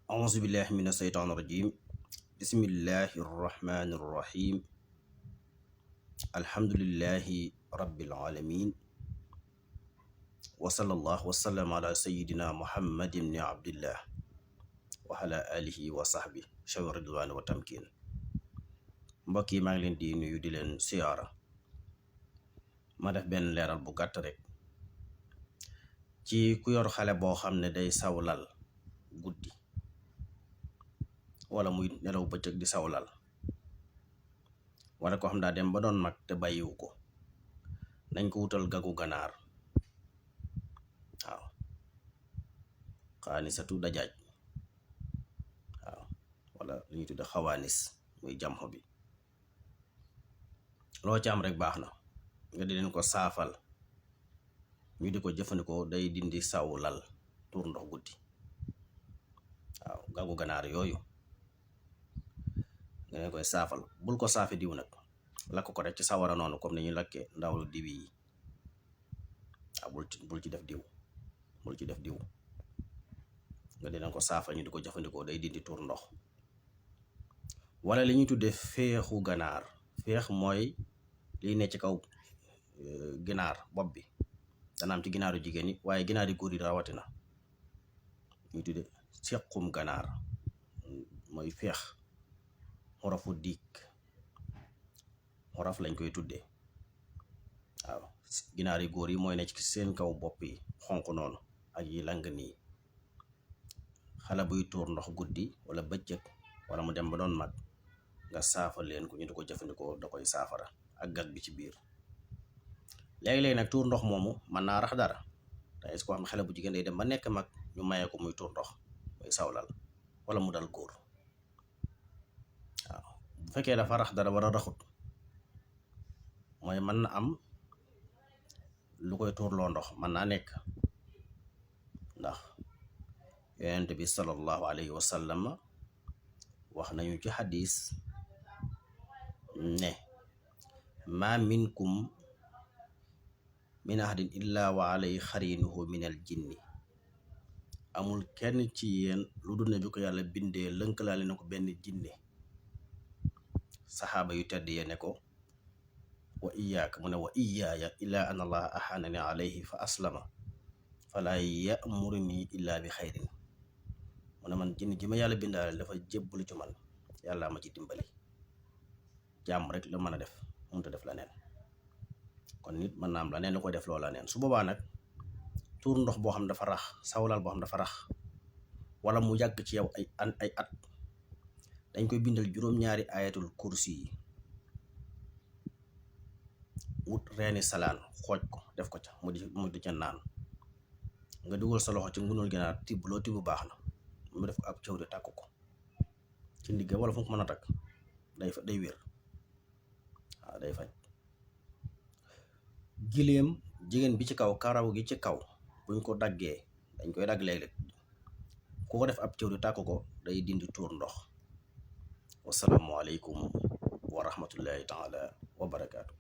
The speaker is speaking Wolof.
auzu billahi min asheytaan irajim bismillahi irrahmani irrahim alhamdulillahi rabbil alamin wa sallallahu wa sallam ala sayidina muhammad ibni abdillah wa ala alihi wa sahbi shawi ridwaan wa tamkin. mbokk yi maa ngi leen di nuyu di leen siyaara. ma def benn leeral bu gàtt rek ci ku yor xale boo xam ne day sawlal guddi wala muy nelaw bëccëg di sawlal, wala ko xam daa dem ba doon mag te bàyyiwu ko, nañ ko wutal gagu ganaar. waaw xaanisatu dajaaj, waaw wala lu ñuy tudde xawaanis muy jamxo bi. loo ci am rek baax na, nga di leen ko saafal ñu di ko jëfandikoo. day dindi sawlal, tuur ndox guddi. waaw gagu ganaar yooyu nga leen koy saafal. bul ko saafe diw nag, lakk ko rek ci sawara noonu comme ni ñu lakkee ndawlu dibi yi. waaw bul ci def diw, bul ci def diw. nga di leen ko saafal ñu di ko jëfandikoo, day dindi tuur ndox. wala li ñuy tuddee feexu ganaar. feex mooy liy ne ci kaw ginaar bopp bi, dana am ci ginaaru jigéen ñi, waaye ginaar yi góor yi rawatina. ñuy tuddee sequm ganaar mooy feex. xorofu diik, xorof lañ koy tuddee. waaw ginaar yi góor yi mooy ne ci seen kaw bopp yi xonq noonu ak yi lang nii. xale buy tuur ndox guddi wala bëccëg wala mu dem ba doon mag, nga saafal leen ko ñu di ko jëfandikoo, da koy saafara ak gag bi ci biir. léegi-léegi nag tuur ndox moomu mën naa rax dara. te est-ce que xam ne xale bu jigéen day dem ba nekk mag ñu mayee ko muy tuur ndox muy sawlal, wala mu dal góor. waaw bu fekkee dafa rax dara wala raxut, mooy mën na am lu koy tuurloo ndox, mën naa nekk ndax yonent bi sallallahu alayhi wa sallam wax nañu ci xadis ne ma minkum min ahadin illa wa alayhi xarinuhu min al jinni. amul kenn ci yéen lu dul ne bi ko yàlla bindee lënkalaale na ko benn jinne. saxaaba yu tedd ya ne ko wa iyaaka, mu ne wa iyaaya illa an allah ahanani alayhi fa aslama fala yamuruni illa bi xayrin. mu ne man jinne ji ma yàlla bindaale dafa jébbalu ci man, yàlla ma ci dimbali. jàmm rek la mën a def, mënut a def la neen. kon nit mën naa am la neen la koy def loola neen. su boobaa nag tuur ndox boo xam dafa rax, sawlal boo xam dafa rax, wala mu yàgg ci yow ay at, dañ koy bindal juróom-ñaari ayatul kursi yi. wut reeni salaan xooj ko def ko ca mu di ca naan. nga dugal sa loxo ci ngunul ginaar, tibb loo tibb baax na, mu def ko ab cëw de tàkk ko ci ndigga wala fu mu ko mën a takk, day wér. waaw day faj. giléem jigéen bi ci kaw, karaw gi ci kaw buñ ko daggee, dañ koy dagg léeg-léeg, ku ko def ab cëw de tàkk ko, day dindi tuur ndox. wasalaamu aleykum wa rahmatullahi taala wa barakaatu.